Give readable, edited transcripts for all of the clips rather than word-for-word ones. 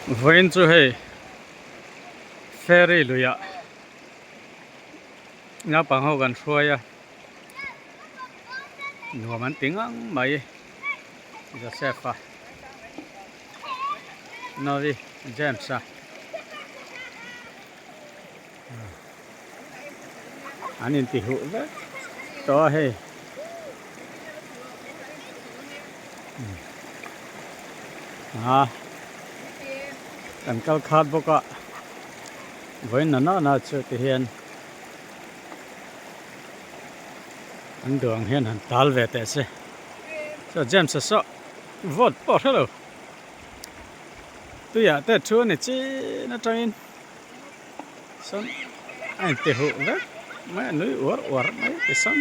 Vawiin chu hei ferry luiah naupang ho kan hruai a nuam an ti ngang mai Joseph a Novi James a. An inti huh vek tawh a hei. A kan kal khat bawk a vawiin na na chu ti hian an duh ang hian han tal ve teh se. Chuan James a saw vote pawh a hre lo tuiah te thu a ni chin atangin. Sawn a inti huh vek mai a nui uar uar mai ti sawn.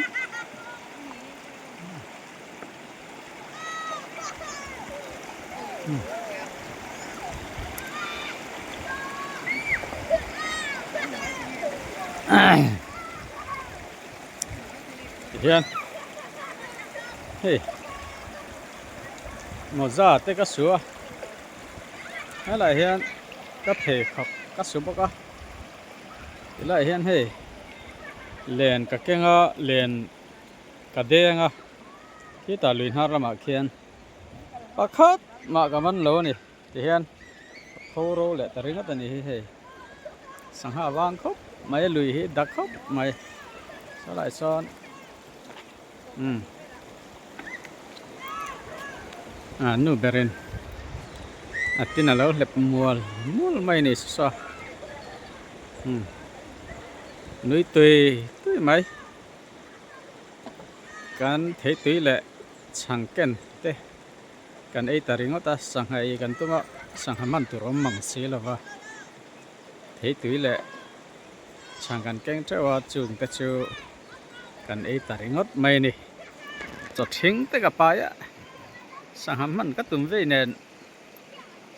Tihian hei mawza te ka su a helaiah hian ka pheikhawk ka su bawk a tilaiah hian hei len ka keng a len ka deng a khitah lui hnar lamah khian pakhat mah ka man lo a ni tihian ka pho ro leh ta ringawt a ni hi hei sangha vang khawp mai a lui hi dak khawp mai sawlai sawn umm ah nu berin a tin a lo hlep mual mual mai a ni saw umm nui tui tui mai kan thei tui leh chhang ken te kan ei ta ringawt a sangha ei kan tum a sangha hman tur awm mang si lova thei tui leh chhang kan keng teuh a chung te chu. Kan ei ta ringawt mai a ni. Chaw thing te ka pai a, sangha hman ka tum vei nen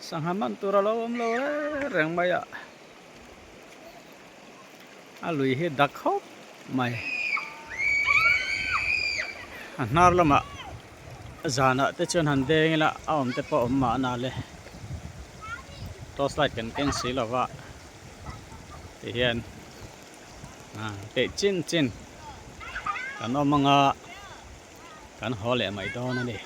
sangha hman tur a lo awm lo reng reng mai a, a lui hi dak khawp mai. A hnar lamah zanah te chuan han deng ila a awm te pawh a awm mahna le torch light kan keng si lova tihian. Teh chin chin kan awm anga kan haw leh mai dawn a ni.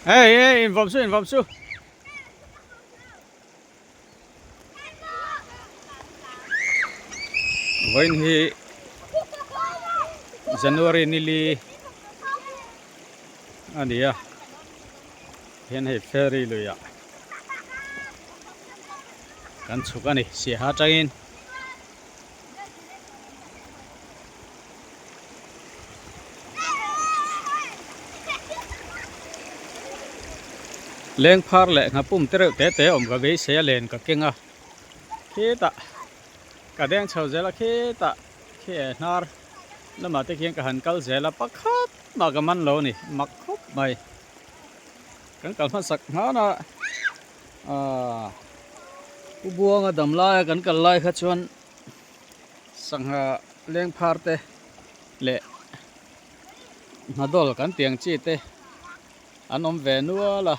Hey hey invawm su invawm su. Vawiin hi January nili a ni a hian hei ferry luiah kan chhuk a ni siaha atangin leng phar leh nghapum te reuh te te awm ka beisei a len ka keng a khitah ka deng chho zel a khitah khi eh hnar lamah te khian ka han kal zel a pakhat mah ka man lo a ni mak khawp mai. Kan kal hmasak hman a aaa Pu Buanga dam laia kan kal lai kha chuan sangha leng phar te leh hnadawl kan tiang chi te an awm ve nual a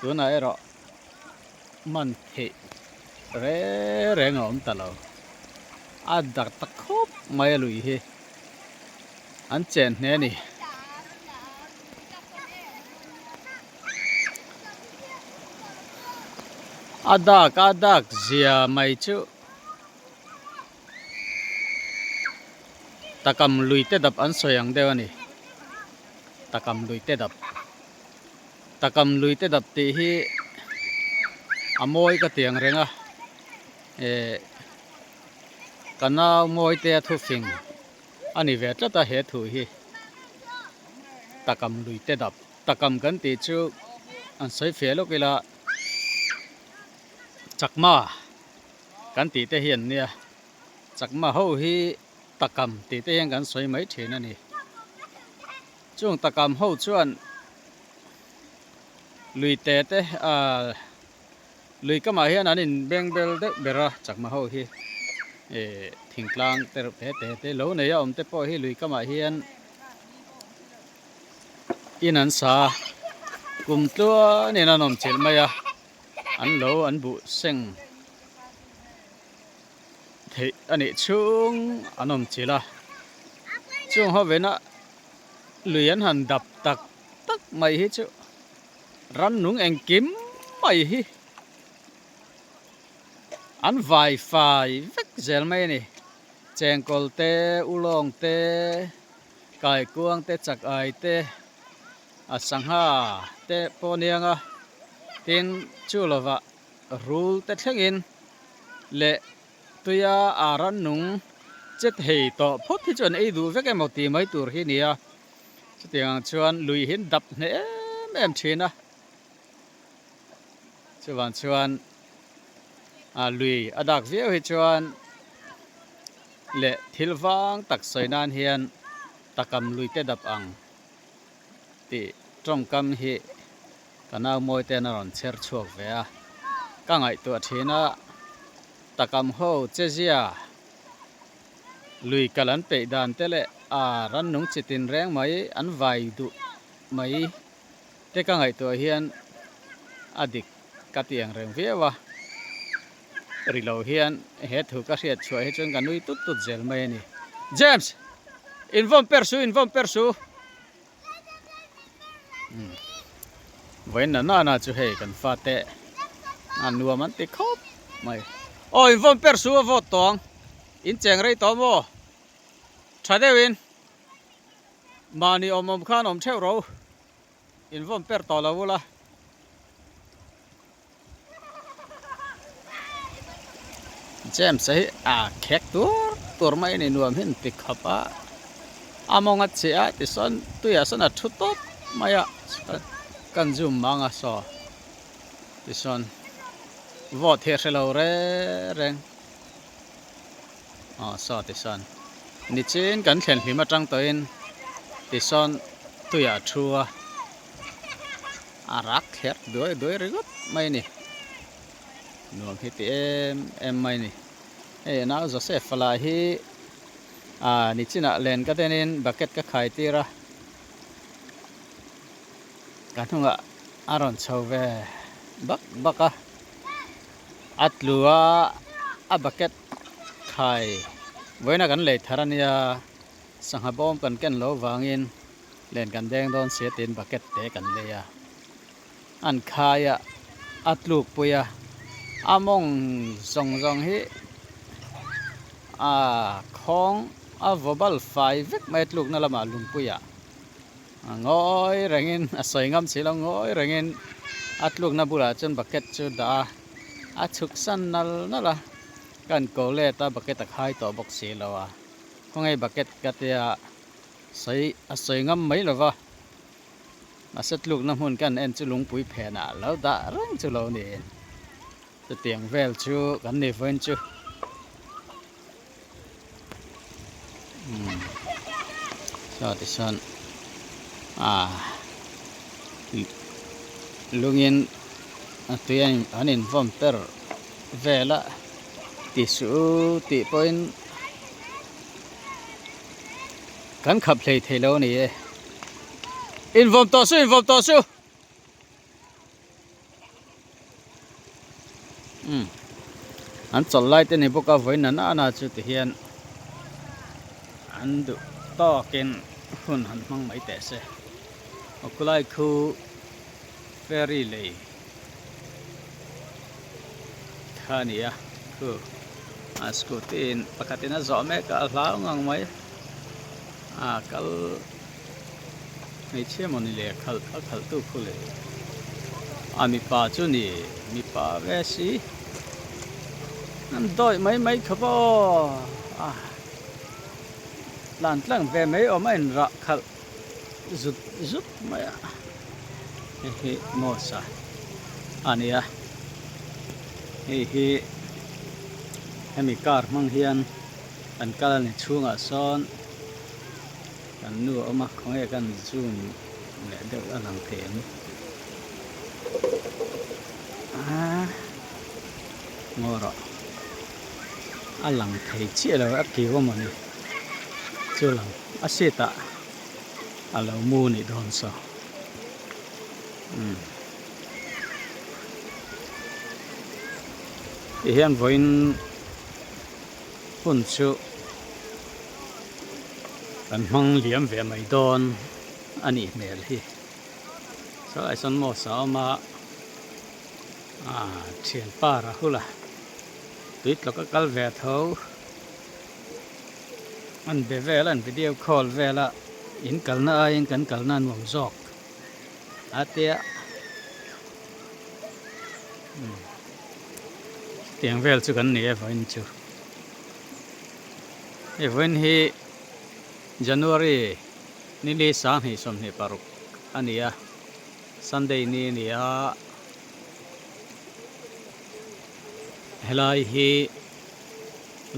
tunah erawh man theih reng reng a awm ta lo a dak ta khawp mai a lui hi. An chen hle a ni. A dak a dak zia mai chu takam lui te dap an sawi ang deuh a ni. Takam lui te dap. Takam lui te dap tih hi a mawi ka ti ang reng a eh Ka nau mawi te a thufing a ni ve tlat a he thu hi takam lui te dap takam kan tih chu an sawi feh lawk ila chakma kan tih te hi an nia chakma ho hi takam tih te hian kan sawi mai thin a ni chung takam ho chuan lui te te ah. Lui kamah hian an in beng bel deuh ber a chakma ho hi eh thingtlang te reuh te te te lo nei a awm te pawh hi lui kamah hian in an sa a. Kum tluanin an awm chilh mai a, an lo an buh seng theih a nih chhung an awm chilh a. Chung ho vena lui an han dap tak tak mai hi chu rannung engkim mai hi an vai fai vek zel mai a ni. Chengkawl te, ulawng te, kaikuang te, chak ai te, a sangha te pawh aniang a, tin chu lovah rul te thlengin leh tuia a rannung che thei tawh phawt hi chu an ei duh vek emaw tih mai tur hi a ni a, chutiang ang chuan lui hi an dap hneh em em thin a, chuvang chuan a lui a dak viau hi chuan leh thil vang tak sawi nan hian takam lui te dap ang tih tawngkam hi ka nau mawi ten a rawn chher chhuak ve a, ka ngaihtuah thin a, takam ho che zia lui kal an peih dan te leh a rannung chi tin reng mai an vai duh mai te ka ngaihtuah hian a dik ka ti ang reng viau a, ri lo hian he thu ka hriat chhuah hi chuan ka nui tut tut zel mai a ni. James! Invawm per su, invawm per su! Vawiin na nana chu hei kan fate a nuam an ti khawp mai. Aw invawm per su a vawt tawh ang, in cheng rei tawh maw? Tha deuhin mahni awm awm khan awm theuh ro. Invawm per tawh lo ula. James a hi a khek tur tur mai a ni nuam hi an ti khawp a a mawng a chhiah a tisawn tuiah sawn a thu tawp mai a kan zoom mang a saw tisawn vawt hi a hre lo reng reng aw saw tisawn nichin kan thlen hlim atang tawhin tisawn tuiah a thu a. A rak thler duai duai ringawt mai a ni. Nuam hi ti em em mai a ni. Hei a nau Joseph a lah hi ah nichinah len ka denin bucket ka khai tir a. Ka hnungah a rawn chho ve bak bak a. A tlu a a bucket khai vawiina kan lei thar a nia sangha bawm kan ken loh vangin. Len kan deng dawn sia tiin bucket te kan lei a, an khai a, a tluk pui a, a mawng zawng zawng hi a khawng a vaw bal fai vek mai a tlukna lamah lungpuiah a ngawi rengin a sawi ngam si lo ngawi rengin a tlukna bulah chuan bucket chu dah a, a chhuk san nal nal a, kan ko let a bucket a khai tawh bawk si lo a, khawnge bucket ka tia. Sawi a sawi ngam mai lo va, mahse tlukna hmun kan en chu lungpui phenah lo dah reng chu lo niin chutiang vel chu kan ni vawiin chu umm saw tichuan ah lungin a tui an invawm per vel a ti suh u tih pawhin. Kan khap hlei thei lo a ni e. Invawm tawh su, invawm tawh su. Umm. An chawlh lai te ni bawk a vawiin nana nana chu ti hian an duh tawkin hun han hmang mai teh se. Aw khulai khu ferry lei kha a ni a khu a scooty in pakhat in a zawh mek a a hlau ngang mai a kal hmeichhia mawni leh a khalh a khalh tu khu leh a mipa chu ni mipa ve si an dawih mai mai khawp aw a tlan tlang ve mai awm a inrah khalh zut zut mai a hei hi mosque a ni a hei hi hemi car hmang hian kan kal a ni chhungah sawn kan nu a awm a khawnge kan zoom leh deuh a lang thei ang aaa ngaw rawh a lang thei chiah lo a kiu a mawni chu lang a seat ah. A lo mu nih dawn saw. Umm ti hian vawiin hun chu kan hmang liam ve mai dawn a nih hmel hi. Sawlai sawn maw sa awm a ah thianpa Rahul-a tui tlawk a kal ve tho. An be vel a an video call vel a in kalna aiin kan kalna a nuam zawk a tia umm chutiang vel chu kan ni e vawiin chu hei vawiin hi January nili 2026 a ni a Sunday ni a ni a helai hi.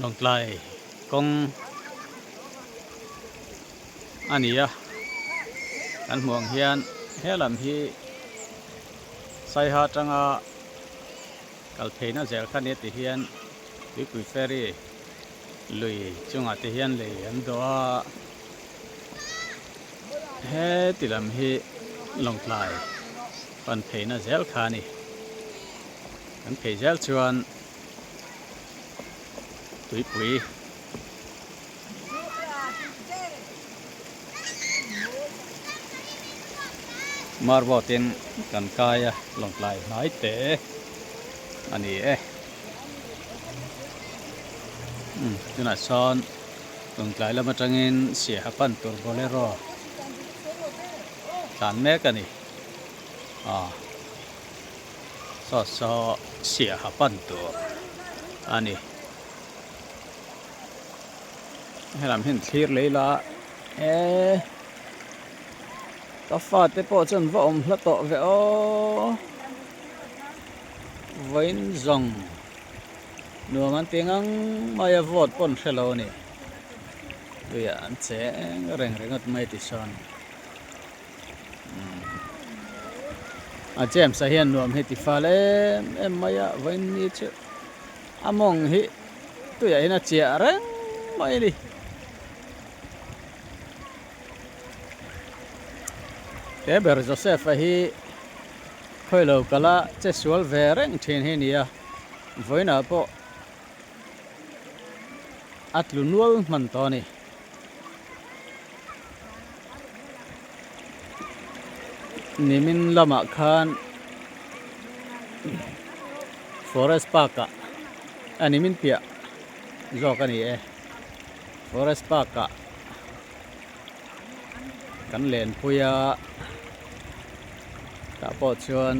Lawngtlai kawng a ni a kan hmuh ang hian he lam hi saiha atanga kal pheina zel kha nia ti hian tuipui ferry lui chungah te hian lei an dawh a heti lam hi Lawngtlai pan pheina zel kha a ni kan phei zel chuan. Tuipui Marboat in kan kai a lawngtlai hnai te a ni e umm tunah sawn lawngtlai lam atangin siaha pan tur bolero tlan mek a ni aw. Saw saw siaha pan tur a ni. Helam hian thlir lei la e ka fate pawh chuan va awm hla tawh ve aw vawiin zawng nuam an ti ngang mai a vote pawh an hre lo a ni tuiah an cheng reng ringawt mai ti sawn. A James-a hian nuam hi ti fal em em mai a vawiin ni chu a mawng hi tuiah hian a chiah reng mai a ni. He ber Joseph-a hi khawilo kala che sual ve reng thin hi a ni a vawiinah pawh a tlu nual hman tawh a ni. Nimin lamah khan forest park ah a nimin piah zawk a ni e forest park ah kan lenpui a tah pawh chuan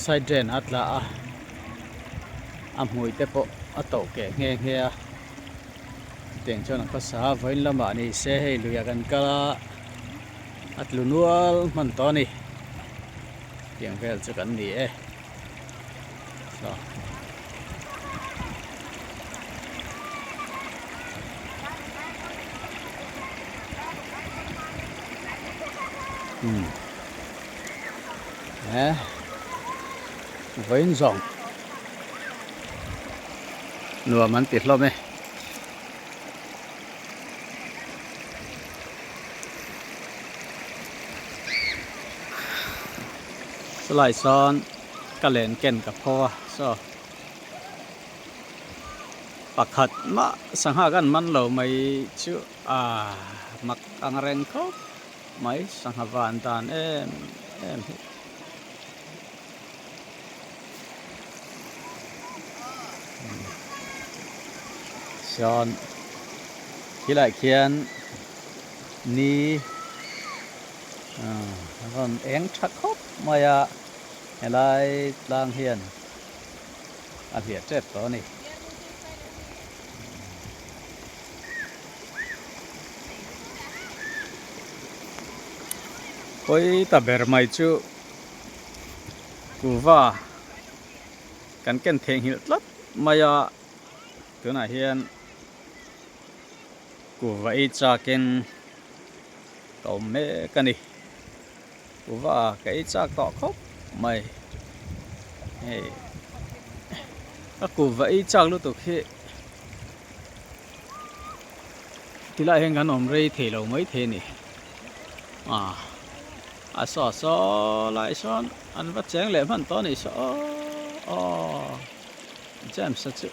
side drain a tla a a hmui te pawh a tawh keh nghe nghe a chutiang chuan a khawsa a vawiin lamah ni se hei luiah kan kal a a tlu nual hman tawh a ni tiang vel chu kan ni e saw. Umm he vawiin zawng nuam an ti hlawm e. Chulai sawn ka len ken ka pho a saw pakhat mah sangha kan man lo mai chu ah mak ang reng khawp mai sangha van dan em em hi. Chuan khilaiah khian ni ah rawn eng tha khawp mai a helai tlang hian a hliah tep tawh a ni. Pawi ta ber mai chu kuva kan ken theihnghilh tlat mai a tunah hian kuva ei chakin ka awm mek a ni kuva ka ei chak tawh khawp mai hei a kuva ei chak lutuk hi tilaiah hian kan awm rei thei lo maithei a ni ah. A saw saw lai sawn an va cheng leh hman tawh a nih saw aw aw James a chu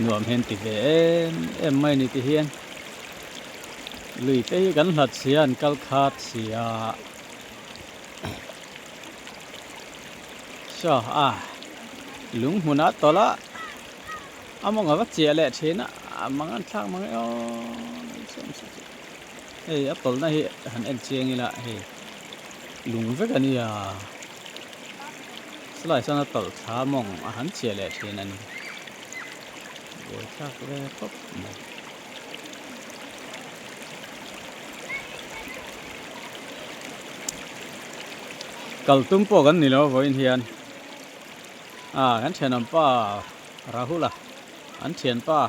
Nuam hian ti ve em em mai ni ti hian lui te hi kan hlat sia an kal khat sia saw a lung hmunah tawlh a a mawng a va chiah leh thin a a mang an thlak mang e aw hei a tawlhna hi han en chiang ila hei lung vek a nia silai chuan a tawlh thla mawng a han chiah leh thin a ni buaithlak ve khawp mai. Kal tum pawh kan ni lo vawiin hian ah kan thenawm pa Rahul a an thianpa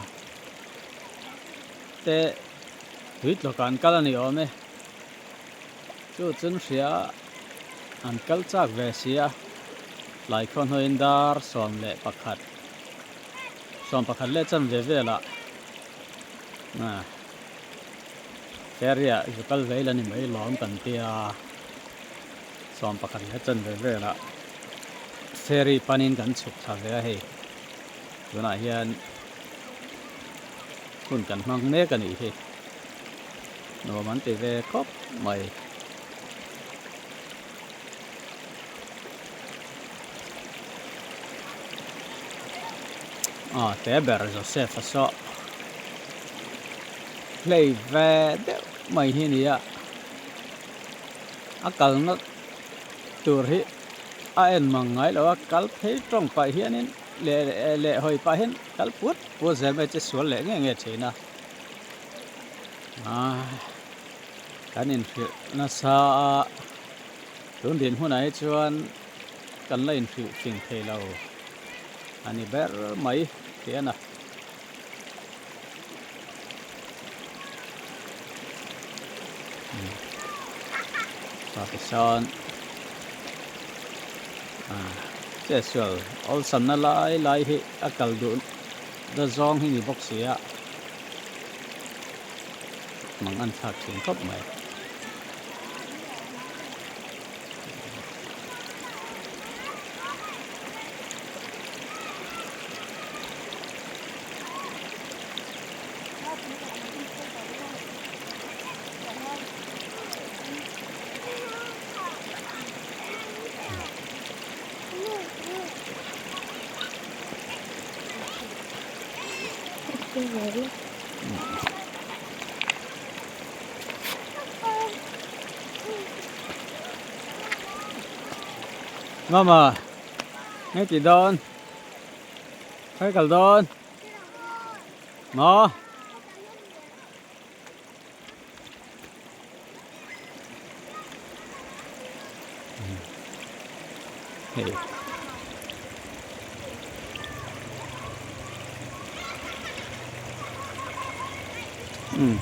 te tui tlawkah an kal a ni awm e chu chun hria an kal chak ve si a tlai khaw hnuaiin dar 11 11 leh chanve velah ferry ah zu kal ve ila ni mai lawm kan tia 11 leh chanve velah ferry panin kan chhuk thla ve a hei tunah hian hun kan hmang mek a nih hi nuam an ti ve khawp mai. Aw te ber Joseph a saw hlei ve deuh mai hi a ni a a kalna tur hi a en mang ngai lo a kal phei tawng pah hianin leh leh hawi pah hian kal put put zel mai che sual leh nge nge thin a ah kan inhrilh nasa a tun din hunah hi chuan kan la inhrilh fing thei lo a ni ber mai tih a na. Tichuan chetsual awlsamna lai lai hi a kal duh na zawng hi ni bawk si a mang an thlak thin khawp mai. Mama, nghe chị Don. Thấy cầu Don. Mò. Hei. Um.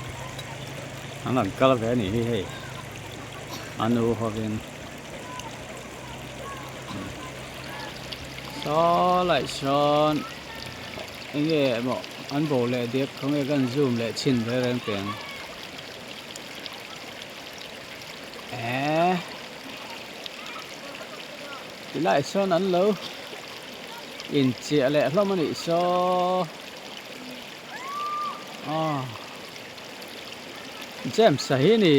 An rawn kal ve a nih hi hei. A nu hovin. Saw laih sawn enge emaw an bo leh diak khawnge kan zoom leh chhin ve reng teng. Eee tilai sawn an lo inchiah leh hlawm a nih saw aw James a hi ni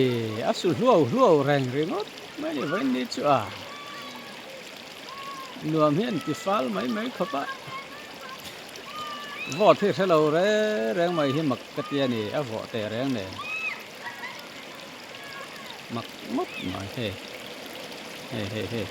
a su hluau hluau reng ringawt mai ni vawiin ni chu a nuam hian ti fal mai mai khawp a vote hi hrelo reng reng mai hi mak ka ti a ni a vawh teh reng nen. Mak ngawt mai hei hei hei hei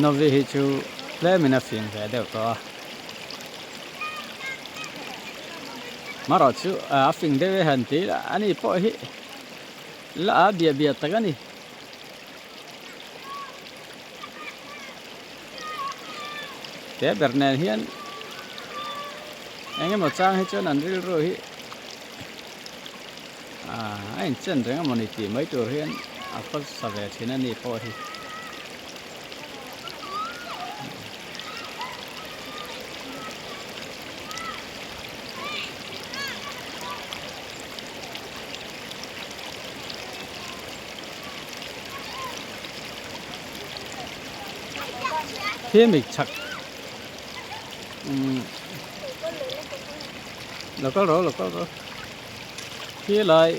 Novi hi chu tlemin a fing ve deuh tawh a. Marawh chu a fing deuh e han ti ila ani pawh hi la a biah biah tak a ni. Te ber nen hian eng emaw chang hi chuan an rilru hi a inchen reng emawni tih mai tur hian a khawsa ve thin a ni pawh hi. Hemi chhak umm lo kal rawh lo kal rawh khilai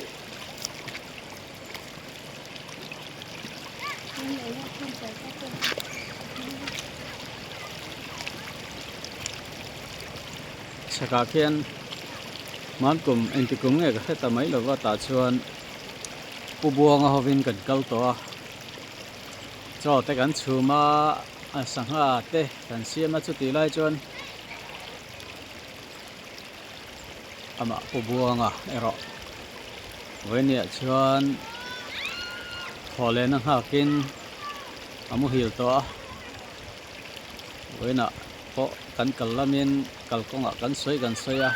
chhakah khian hmankum engti kum nge ka hre ta mai lova tah chuan Pu Buanga hovin kan kal tawh a chaw te kan chhum a sangha te kan siam a chutih lai chuan amah Pu Buanga erawh vawinia chuan thaw lehna nghakin a muhil tawh a vawiinah pawh kan kal lamin kalkawngah kan sawi kan sawi a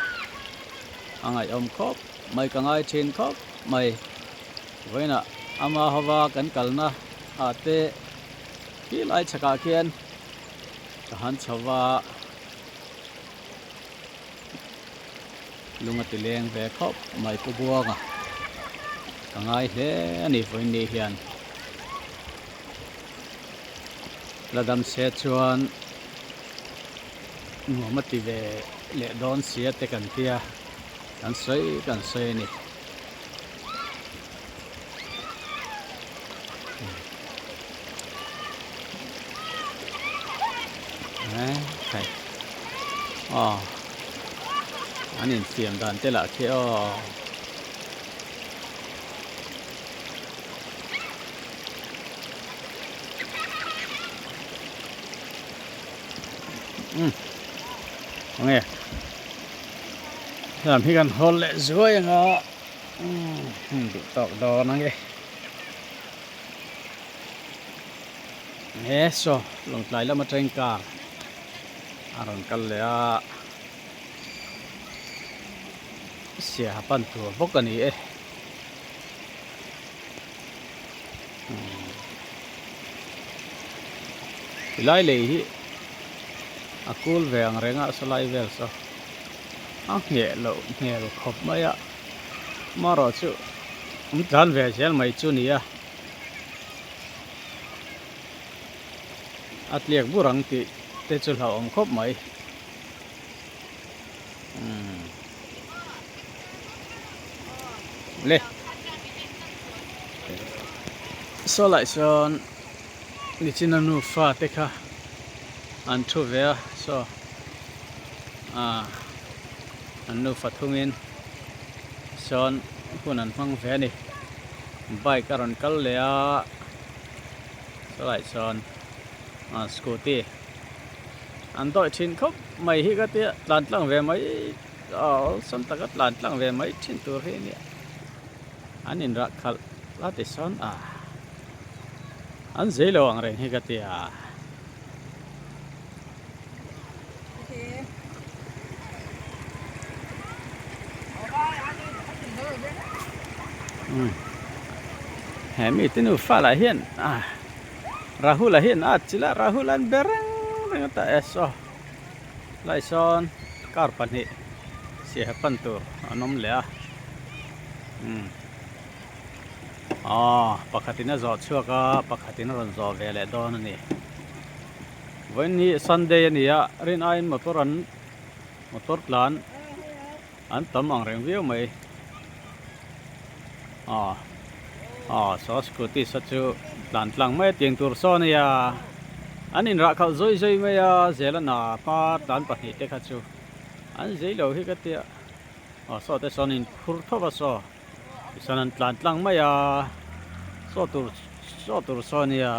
a ngaihawm khawp mai ka ngai thin khawp mai vawiinah ama hova kan kalna ah te khi lai chhakah khian ka han chho va. Lung a ti leng ve khawp mai Pu Buanga ka ngai hle a ni vawiin ni hian la dam se chuan nuam a ti ve leh dawn sia te kan tia kan sawi kan sawi a ni. Aw an infiam dan te lah khi aw. Umm enge lam hi kan hawl leh zuai anga umm duh tawk dawn ange he saw lawngtlai lam atangin car a rawn kal leh a siaha pan tur bawk a ni e tilai lei hi a kul ve ang reng a sawlai vel saw a ngheh loh hmel khawp mai a amaherawh chu an tlan ve zel mai chu a ni a a tliak bur ang tih te chu hlauhawm khawp mai umm le saw lai sawn nichina nufa te kha an thu ve a saw ah an nufa thungin sawn hun an hmang ve a ni bike a rawn kal leh a saw lai sawn ah scooty an dawih thin khawp mai hi ka tia tlan tlang ve mai awlsam taka tlan tlang ve mai thin tur hi a nia an inrah khalh la ti sawn a an zei lo ang reng hi ka tia. He mi te nufa lah hian ah Rahul a hian a atchilh a Rahul an be reng reng a ta e saw lai sawn car pahnih siaha pan tur an awm leh a umm aw pakhat in a zawh chhuak a pakhat in a rawn zawh ve leh dawn a ni vawiin hi Sunday a ni a rin aiin motor an motor tlan an tam ang reng viau mai aw aw saw scooty saw chu tlan tlang mai a tiang tur saw a nia an inrah khalh zawi zawi mai a zela hna hma tlan pahnih te kha chu an zei lo hi ka tia aw saw te sawn in phur thawp a saw tichuan an tlan tlang mai a saw tur saw tur saw a nia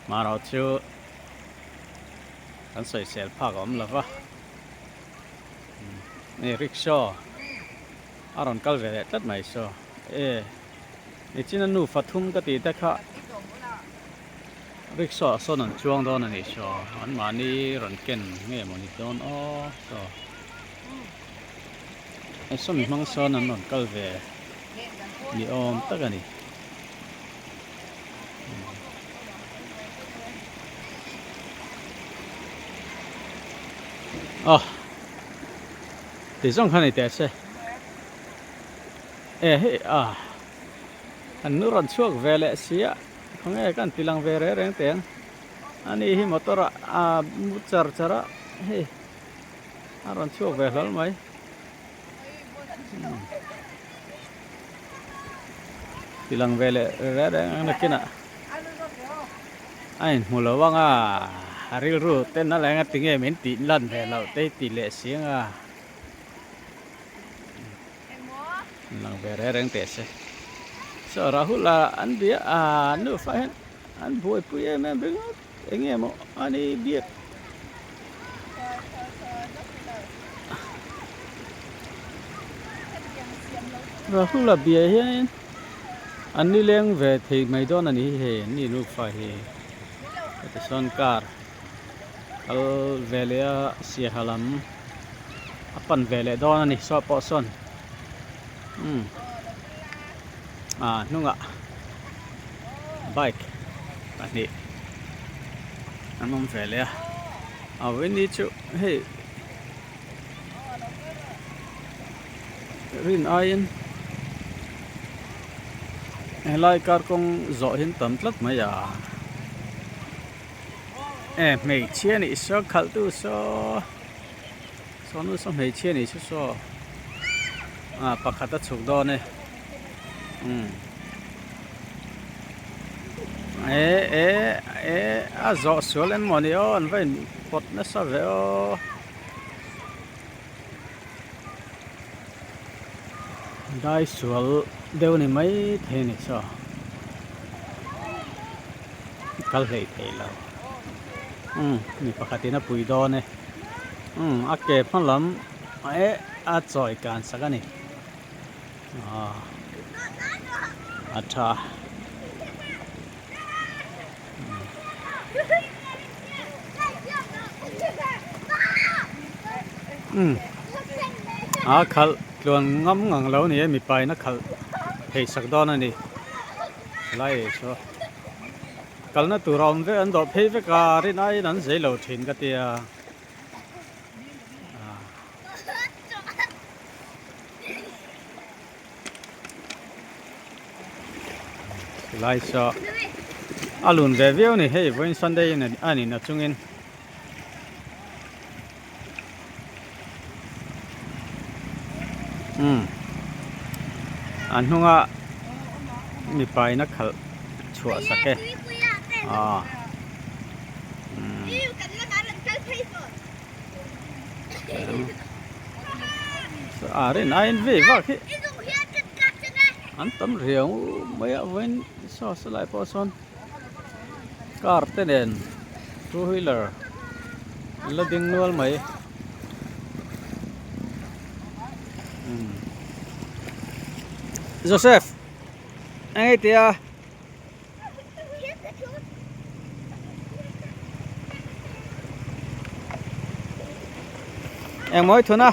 marawh chu. Kan sawisel phak a awm lo va. Ni rickshaw a rawn kal ve leh tlat mai saw e nichina nufa thum ka tih te kha rickshaw ah sawn an chuang dawn a nih saw an mahni rawn ken nge maw ni dawn aw saw he sawmi hmang sawn an rawn kal ve ni awm tak a ni. Aw ti zawng kha ni teh se e hei a an nu rawn chhuak ve leh si a khawnge kan ti lang ve reng reng teh ang ani hi motor ah a mu char char a hei a rawn chhuak ve hlawl mai. Ti lang ve leh reng reng ang nakinah a inhmu lo ang a, a rilru ten a la eng a tinge min tih lan ve loh te hi ti leh si ang a, lang ve reng reng teh se. Saw Rahul a an bia a nufa hian an buaipui em em ringawt eng nge maw a ni biak. Rahula bia hianin an nileng ve thei mai dawn a ni hi hei an ni nufa hi heti sawn car kal ve leh a siaha lam a pan ve leh dawn a ni saw pawh sawn umm ah hnungah bike pahnih an awm ve leh a a vawiin chu hei rin aiin helai kar kawng zawh hi an tam tlat mai a e hmeichhia nih saw khalh tu saw saw nu saw hmeichhia nih chu saw ah pakhat a chhuk dawn e umm e e e a zawh sual em mawni aw an va in pawt nasa ve aw. Dai sual deuh a ni mai thei a ni chaw kal hlei thei lo umm mi pakhat in a pui dawn e umm a ke hma lam eh a chawi kan sak a ni ah a tha. Umm a khalh tluan ngam ngang lo a ni e mipa in a khalh thei sak dawn a ni lai chu kalna tur a awm vek an dawh phei vek a rin aiin an zei lo thin ka tia. Lai saw a lun ve viau a ni hei vawiin sunday in a ni na chungin umm a hnunga mipa in a khalh chhuah sak e aw umm. A rin aiin vei vak hi an tam riau mai a vawiin saw salai pawh sawn car te nen two wheeler an la ding nual mai Joseph eng nge tia. Eng mawi thun a.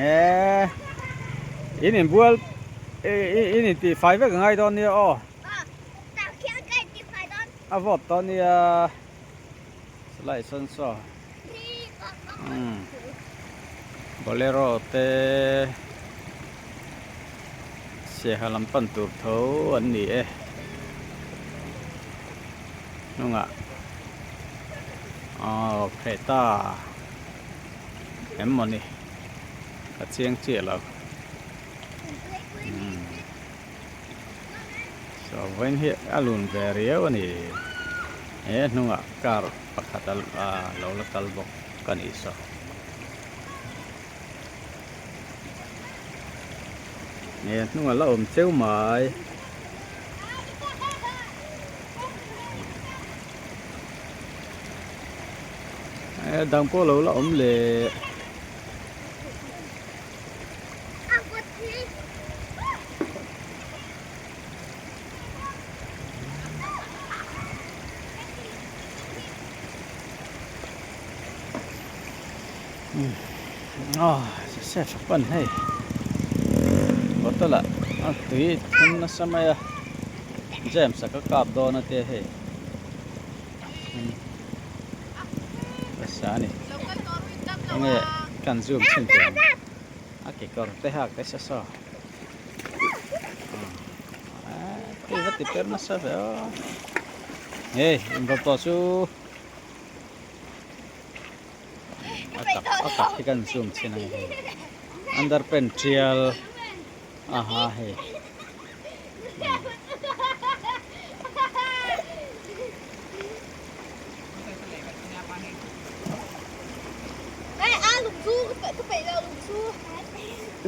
Eee in inbual in inti fai vek angai dawn nia aw. A vawt tawh nia. Salai sawn saw umm bolero te saiha lam pan tur tho an ni e hnungah aww Creta em mawni ka chiang chiah lo umm. Saw vawiin hi a lun ve riau a ni. He hnungah car pakhat a lo la kal bawk a ni saw. He hnungah la awm cheu mai. Eh dang pawh lo la awm leh. Aw Joseph a pan hei bottle ah a tui thun nasa mai a James a ka kap dawn a tia hei nasa a ni enge kan zoom chhin teh ang a kekawr te hak te sa saw tui va ti per nasa ve aw hei inrawt tawh chu. A kap a kap hi kan zoom chhin ang hei underpant tial a ha hei.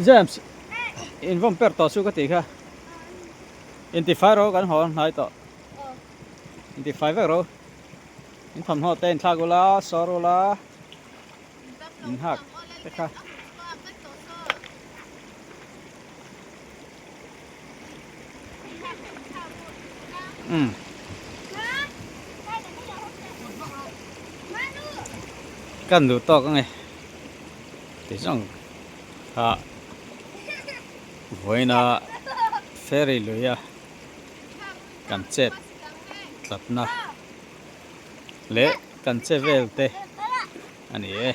James in vawm per tawh chu ka tih kha intifai rawh kan haw hnai tawh intifai vek rawh. In thawmhnaw te in thlak ula, sawr ula, in hak te kha. Umm. Kan duh tawk ange. Ti zawng kha vawiina ferry lui a kan chet tlatna leh kan che vel te a ni e.